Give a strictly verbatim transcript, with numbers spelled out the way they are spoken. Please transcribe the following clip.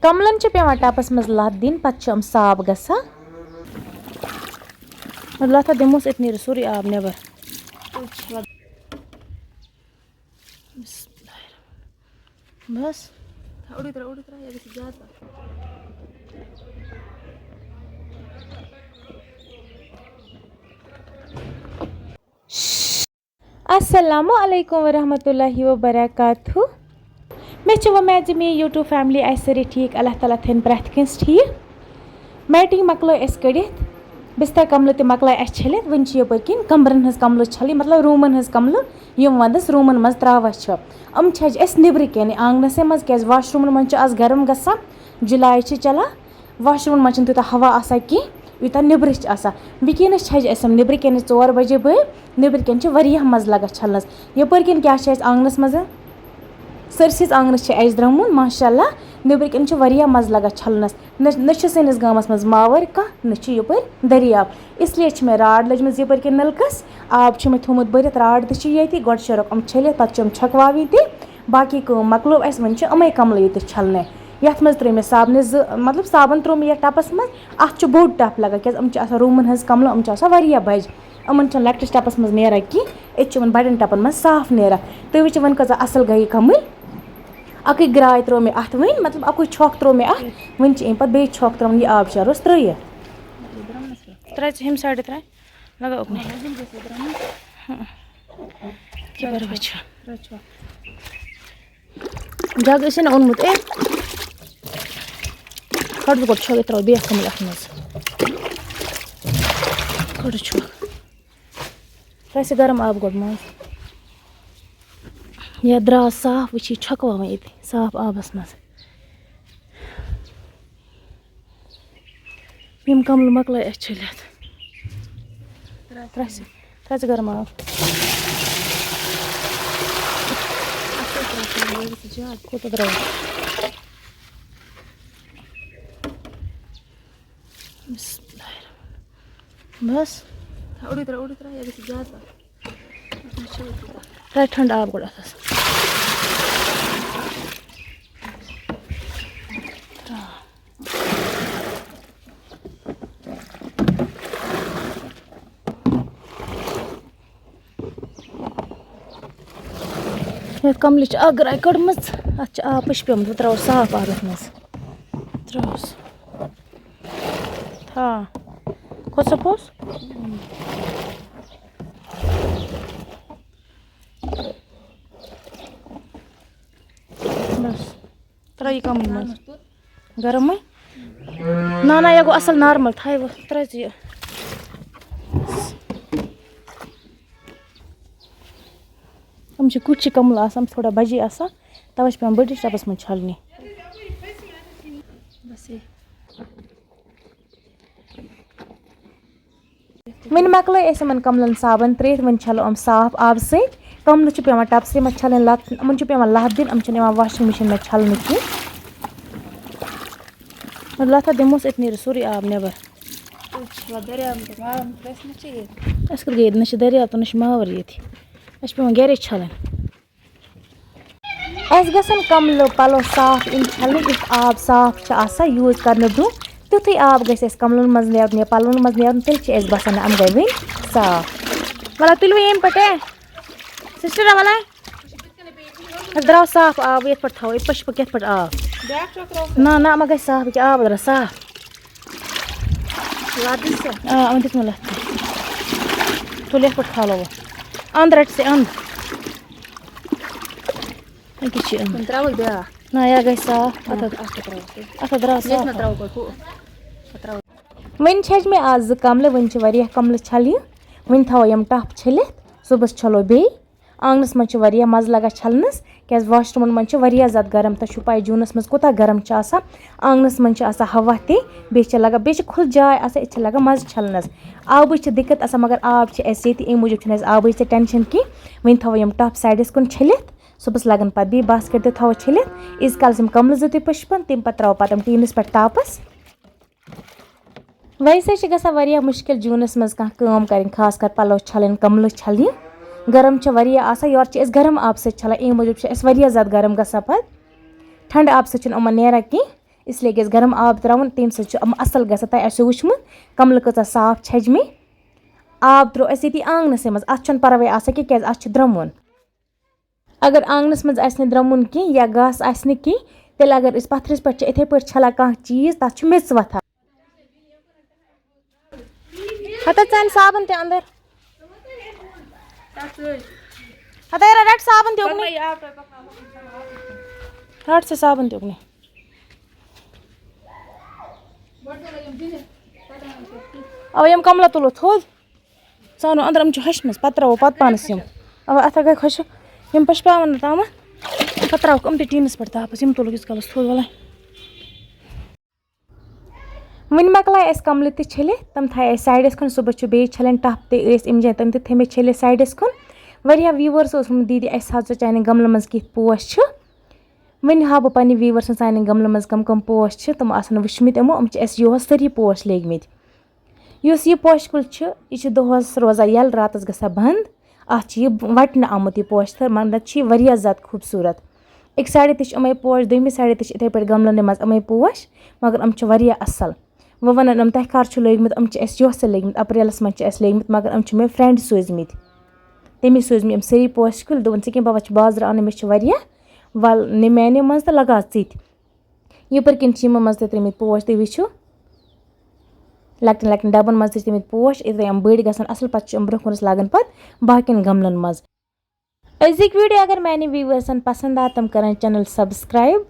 کملن چھِ پٮ۪وان ٹَپَس منٛز لَتھ دِنۍ، پَتہٕ چھِ یِم صاف گژھان۔ لَتھ دِموس، أتۍ نیرِ سورُے آب نٮ۪بر۔ بس۔ اوٚڑُے ترٛاو، اوٚڑُے ترٛاو، یہِ گژھِ زیادٕ پَہَن۔ السلام علیکم ورحمۃ اللہ وبرکاتہ۔ مےٚ چھِ وۄمید زِ میٛٲنۍ YouTube family آسہِ سٲری ٹھیٖک۔ اللہ تعالیٰ تھٲیِن پرٛٮ۪تھ کٲنٛسہِ ٹھیٖک۔ میٹِنٛگ مۄکلٲے اَسہِ کٔڑِتھ، بِستَر کَملہٕ تہِ مۄکلایہِ اَسہِ چھٔلِتھ۔ وۄنۍ چھِ یَپٲرۍ کِنۍ کَمرَن ہٕنٛز کَملہٕ چھَلٕنۍ، مطلب روٗمَن ہٕنٛز کَملہٕ، یِم وَنٛدَس روٗمَن منٛز ترٛاوان چھِ۔ یِم چھَجہِ اَسہِ نیٚبرٕ کَنہِ آنٛگنَسٕے منٛز، کیٛازِ washroomن منٛز چھِ آز گرم گژھان، جُلاے چھِ چَلان۔ washroomن منٛز چھِنہٕ تیوٗتاہ ہوا آسان کینٛہہ، یوٗتاہ نیٚبرٕ چھِ آسان۔ وٕنکیٚنَس چھَجہِ اَسہِ یِم نیٚبرٕ کَنہِ ژور بَجے بٲگۍ۔ نیٚبرٕ کَنہِ چھِ واریاہ مَزٕ لَگان چھَلنَس۔ یَپٲرۍ کِنۍ کیٛاہ چھِ اَسہِ آنٛگنَس منٛز؟ سٲرسٕے آنٛگنَس چھِ اَسہِ درٛمُن، ماشاء اللہ۔ نیٚبرٕ کِنۍ چھِ واریاہ مَزٕ لَگان چھَلنَس۔ نہ، نہ چھِ سٲنِس گامَس منٛز ماوَر کانٛہہ، نہ چھِ یَپٲرۍ دٔریاب۔ اِسلیے چھِ مےٚ راڈ لٔجمٕژ یَپٲرۍ کِنۍ نَلکَس۔ آب چھُ مےٚ تھوٚومُت بٔرِتھ، راڈ تہِ چھِ ییٚتی۔ گۄڈٕ شیرَکھ یِم چھٔلِتھ، پَتہٕ چھِ یِم چھَکواوٕنۍ تہِ۔ باقٕے کٲم مۄکلٲو اَسہِ، وۄنۍ چھِ یِمَے کَملہٕ ییٚتہِ چھَلنَے۔ یَتھ منٛز ترٛٲے مےٚ صابنہِ زٕ، مطلب، صابَن ترٛوو مےٚ یَتھ ٹَپَس منٛز۔ اَتھ چھُ بوٚڑ ٹَپ لَگان، کیٛازِ یِم چھِ آسان روٗمَن ہٕنٛز کَملہٕ، یِم چھِ آسان واریاہ بَجہِ۔ یِمَن چھُنہٕ لۄکٹِس ٹَپَس منٛز نیران کینٛہہ، ییٚتہِ چھِ یِمَن بَڑٮ۪ن ٹَپَن منٛز صاف نیران۔ تُہۍ وٕچھِو وۄنۍ کۭژاہ اَصٕل گٔیہِ کَمٕے۔ اَکٕے گرٛاے ترٛٲو مےٚ اَتھ وٕنۍ، مطلب، اَکُے چھۄکھ ترٛوو مےٚ اَتھ، وٕنۍ چھِ اَمہِ پَتہٕ بیٚیہِ چھۄکھ ترٛاوٕنۍ، یہِ آب شیرُس ترٛٲیِتھ۔ ترٛٲے ژٕ ہُمہِ سایڈٕ ترٛاے، لَگاو اُکنُے۔ کیٛاہ پَرواے چھُ؟ جگ ٲسۍ نہ اوٚنمُت، اے۔ کَڑ ژٕ گۄڈٕ چھۄکھ، یہِ ترٛاوٕ بیٚیہِ اَتھ کَمٕے اَتھ منٛز۔ کَڑ چھۄکھ۔ ترٛاو سا گرم آب گۄڈٕ منٛز۔ یَتھ درٛاو صاف، وٕچھ یہِ چھۄکہٕ وَوان ییٚتہِ صاف آبَس منٛز۔ یِم کَملہٕ مۄکلٲے اَسہِ چھٔلِتھ۔ ترٛاو سا، ترٛاو سا گرم آب۔ کوٗتاہ ترٛاوو؟ بسم اللہ الرحمن۔ بس۔ اوٚڑُے ترٛاو، اوٚڑُے ترٛاو، یہِ گژھِ زیادٕ پَہَن۔ اَتھ منٛز چھِ وۄنۍ تیوٗتاہ۔ ترٛاو ٹھنٛڈٕ آب گۄڈٕ اَتھَس۔ ترٛاو۔ یَتھ کَملہِ چھِ اَکھ گرٛاے کٔڑمٕژ، اَتھ چھِ آب پٔشہِ پیوٚمُت، وۄنۍ ترٛاوو صاف آب یَتھ منٛز۔ ترٛاوُس۔ تھاو۔ کھوٚت سا پوٚس؟ بَس۔ ترٛاو یہِ کَمٕے منٛز۔ گرمٕے؟ نہ، نہ، یہِ گوٚو اَصٕل normal، تھاو وۄنۍ، ترٛٲے ژٕ یہِ۔ یِم چھِ کُچہِ کَملہٕ آسان، تھوڑا بَجہِ آسان، تَوَے چھِ پٮ۪وان بٔڑِس ٹَبَس منٛز چھَلنہِ۔ بَس یہِ۔ وۄنۍ مۄکلٲے اَسہِ یِمَن کَملَن صابَن ترٛٲیِتھ، وۄنۍ چھَلو یِم صاف آبہٕ سۭتۍ۔ کَملہٕ چھِ پٮ۪وان ٹَپسٕے منٛز چھَلٕنۍ، لَت-، یِمَن چھُ پٮ۪وان لَتھ دِنۍ، یِم چھِنہٕ یِوان washing machine منٛز چھَلنہٕ کینٛہہ۔ لَتھ ہا دِموس، أتۍ نیرِ سورُے آب نٮ۪بَر۔ أسۍ کوٚت گٔے؟ نہ چھِ دٔریاو تہٕ نہ چھِ ماوَر ییٚتہِ۔ اَسہِ چھِ پٮ۪وان گَرے چھَلٕنۍ۔ اَسہِ گژھن کَملہٕ پَلو صاف یِنۍ چھَلنہٕ، یُتھ آب صاف چھُ آسان use کرنہٕ برٛونٛہہ، تیُتھُے آب گژھِ اَسہِ کَملَن منٛز نیرُن یا پَلوَن منٛز نیرُن، تیٚلہِ چھِ اَسہِ باسان، نہ، یِم گٔے وٕنۍ صاف۔ وَلہ، تُلِو ییٚمہِ پٮ۪ٹھ، اے، sister، وَلہ۔ اَسہِ درٛاو صاف آب، یَتھ پٮ۪ٹھ تھاوو، یِتھ پٲٹھۍ چھِ پَتہٕ یَتھ پٮ۪ٹھ آب۔ بیٛاکھ چھُ اَتھ ترٛاوُن۔ نہ، نہ، یِمَن گژھِ صاف، یہِ کیٛاہ آب درٛاو صاف۔ لَتھ دِژ ژےٚ؟ آ، یِمَن دیُت مےٚ لَتھ۔ تُل یَتھ پٮ۪ٹھ کھالو وۄنۍ۔ اَنٛد رَٹہِ سا اَنٛد۔ أکِس چھِ اَنٛد۔ وۄنۍ ترٛاوَکھ بیٛاکھ۔ نہ، یہِ گژھِ صاف۔ اَتھ ہا، اَتھ ہا ترٛاوَکھ۔ اَتھ ہا درٛاو ییٚتہِ صاف۔ مہ ترٛاوَکھ گۄڈٕ ہُہ۔ پَتہٕ ترٛاوَکھ۔ وۄنۍ چھَجہِ مےٚ آز زٕ کَملہٕ، وۄنۍ چھِ واریاہ کَملہٕ چھَلنہِ۔ وۄنۍ تھاوو یِم ٹَپھ چھٔلِتھ، صُبحَس چھَلو بیٚیہِ۔ آنٛگنَس منٛز چھِ واریاہ مَزٕ لَگان چھَلنَس، کیٛازِ washroomَن منٛز چھِ واریاہ زیادٕ گرم۔ تۄہہِ چھُو پَے جوٗنَس منٛز کوٗتاہ گرم چھُ آسان۔ آنٛگنَس منٛز چھِ آسان ہوا تہِ، بیٚیہِ چھِ لَگان، بیٚیہِ چھِ کھُلہٕ جاے آسان، ییٚتہِ چھِ لَگان مَزٕ چھَلنَس۔ آبٕچ چھِ دِقت آسان، مگر آب چھِ اَسہِ ییٚتہِ، اَمہِ موٗجوٗب چھُنہٕ اَسہِ آبٕچ تہِ tension کینٛہہ۔ وۄنۍ تھاوو یِم ٹَپھ sideس کُن چھٔلِتھ، صُبحَس لَگَن پَتہٕ بیٚیہِ basket تہِ تھاوو چھٔلِتھ۔ ییٖتِس کالَس یِم کَملہٕ زٕ تہِ پٔشپَن، تَمہِ پَتہٕ ترٛاوو پَتہٕ یِم ٹیٖنَس پٮ۪ٹھ تاپَس۔ ویسے چھِ گژھان واریاہ مُشکِل جوٗنَس منٛز کانٛہہ کٲم کَرٕنۍ، خاص کر پَلو چھَلٕنۍ، کَملہٕ چھَلنہِ۔ گرم چھِ واریاہ آسان، یورٕ چھِ أسۍ گرم آبہٕ سۭتۍ چھَلان، اَمہِ موٗجوٗب چھِ اَسہِ واریاہ زیادٕ گرم گژھان پَتہٕ۔ ٹھنٛڈٕ آبہٕ سۭتۍ چھُنہٕ یِمَن نیران کینٛہہ، اس لیے گژھِ گرم آب ترٛاوُن، تَمہِ سۭتۍ چھُ یِم اَصٕل گژھان۔ تۄہہِ آسیو وٕچھمُت کَملہٕ کۭژاہ صاف چھَجمٕے۔ آب ترٛوو اَسہِ ییٚتی آنٛگنَسٕے منٛز، اَتھ چھُنہٕ پَرواے آسان کینٛہہ، کیٛازِ اَتھ چھُ درٛمُن۔ اگر آنٛگنَس منٛز آسہِ نہٕ درٛمُن کینٛہہ یا گاسہٕ آسہِ نہٕ کینٛہہ، تیٚلہِ اگر أسۍ پَتھرِس پٮ۪ٹھ چھِ اِتھَے پٲٹھۍ چھَلان کانٛہہ چیٖز، تَتھ چھُ میٚژ وۄتھان۔ ہَتَے ژَلہِ صابَن تہِ اَندَر۔ ہَتَے رَٹ صابَن تہِ اُکنُے۔ رَٹ ژٕ صابَن تہِ اُکنُے۔ اَوَے یِم کَملہٕ تُلو تھوٚد۔ ژانو اَندَر، یِم چھِ ہَشہِ منٛز، پَتہٕ ترٛاوو پَتہٕ پانَس یِم۔ اَوا، اَتھ ہا گٔے خۄشک۔ یِم پَشپاوَن نہٕ تامَتھ۔ پَتہٕ ترٛاوَکھ یِم تہِ ٹیٖنَس پٮ۪ٹھ تاپَس، یِم تُلُکھ ییٖتِس کالَس تھوٚد وَلَے۔ وۄنۍ مۄکلایہِ اَسہِ کَملہٕ تہِ چھٔلِتھ، تِم تھایہِ اَسہِ سایڈَس کُن۔ صُبحَس چھُ بیٚیہِ چھَلٕنۍ ٹَپھ تہِ، ٲسۍ اَمہِ جایہِ تِم تہِ تھٲیمٕتۍ چھٔلِتھ سایڈَس کُن۔ واریاہ viewers اوسمُت، "دیٖدی، اَسہِ ہاو ژٕ چانٮ۪ن گَملَن منٛز کِتھ پوش چھِ؟" وۄنۍ ہاوٕ بہٕ پننہِ viewers سٕنٛز سانٮ۪ن گملن منٛز کم کم پوش چھِ، تِم آسن وٕچھمٕتۍ یِمو، یِم چھِ اَسہِ یِہوس سٲری پوش لٲگۍ مٕتۍ۔ یُس یہِ پوشہِ کُل چھُ، یہِ چھُ دۄہس روزان یَلہٕ، راتس گژھان بنٛد۔ اَتھ چھُ یہِ وٹنہٕ آمُت یہِ پوش تھٔر، مگر نتہٕ چھُ یہِ واریاہ زیادٕ خوٗبصوٗرت۔ أکۍ سایڈٕ تہِ چھِ یِمے پوش، دوٚیمہِ سایڈٕ تہِ چھِ یِتھے پٲٹھۍ گملن منٛز یِمے پوش، مگر یِم چھِ واریاہ اصل۔ وۄنۍ ونن یِم تۄہہِ کر چھُ لٲگۍ مٕتۍ، یِم چھِ اَسہِ یِہوسٕے لٲگۍ مٕتۍ، اپریلس منٛز چھِ اَسہِ لٲگۍ مٕتۍ، مگر یِم چھِ مےٚ friend سوٗزۍ مٕتۍ۔ تٔمِس سوٗزۍ مےٚ یِم سٲری پوش کُلۍ، دوٚپُن، "ژٕ کیٚنٛہہ، بابا چھِ بازرٕ اَنٕنۍ، مےٚ چھِ واریاہ، وَل نہِ میٛانہِ منٛز تہٕ لگاو ژٕ تہِ۔" یَپٲرۍ کِنۍ چھِ یِمَن منٛز تہِ ترٛٲومٕتۍ پوش، تُہۍ وٕچھِو، لۄکٹٮ۪ن لۄکٹٮ۪ن ڈَبَن منٛز تہِ چھِ ترٛٲومٕتۍ پوش، یُتھُے یِم بٔڑۍ گژھن اَصٕل، پَتہٕ چھِ یِم برٛونٛہہ کُنَس لاگان پَتہٕ باقیَن گملَن منٛز۔ أزِکۍ video اگر میٛانٮ۪ن viewersن پسنٛد آو، تِم کَرَن channel subscribe۔